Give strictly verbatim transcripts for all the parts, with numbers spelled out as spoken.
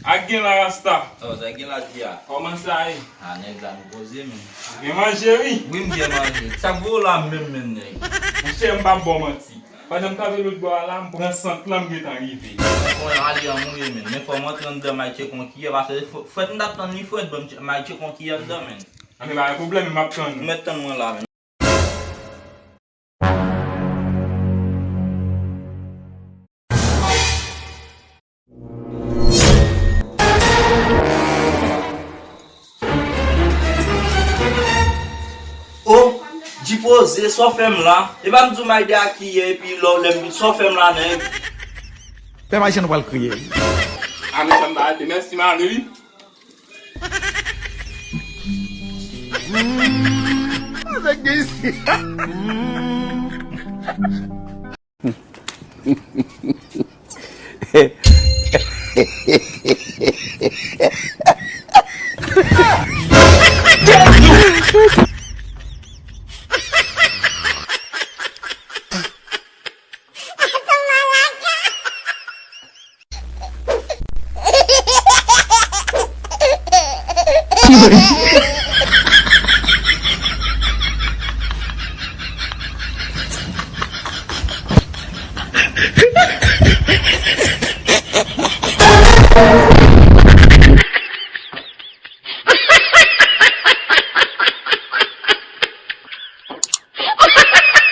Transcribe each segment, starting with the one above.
Ak gen la rasta. Oh, sa gen la di a. Kòman sa ye? Ah, nèg la, nou poze, men. Gen manje, wi. Wi, m gen manje. Sa k voye w la menm, menm, nèg? Monchè, m p ap ba w manti. Pandan m t ale lòt bò a la, m pran sant lan, m gentan rive. Bon, ale an mouye, men. Men fò m antre anndan, m al tcheke yon kiyè, paske fò, frèt m t ap tann li frèt, ban m tche-, m al tcheke yon kiyè anndan, men. Anben, pa gen pwoblèm, m ap tann ou. Mèt tann mwen la, men. O, G Poze, sa w fè m la? E pa m di w m al de ak kiyè epi lè w lè m vin, sa w fè m la, nèg? Pèp ayisyen nou pral kriye. A, men sa m pa al de, mèsi, m ale, wi. Avèk gen isi.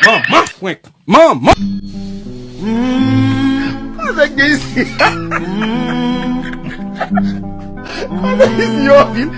Manman frenk! Manman! Avèk gen isi. Avèk isi yo vin.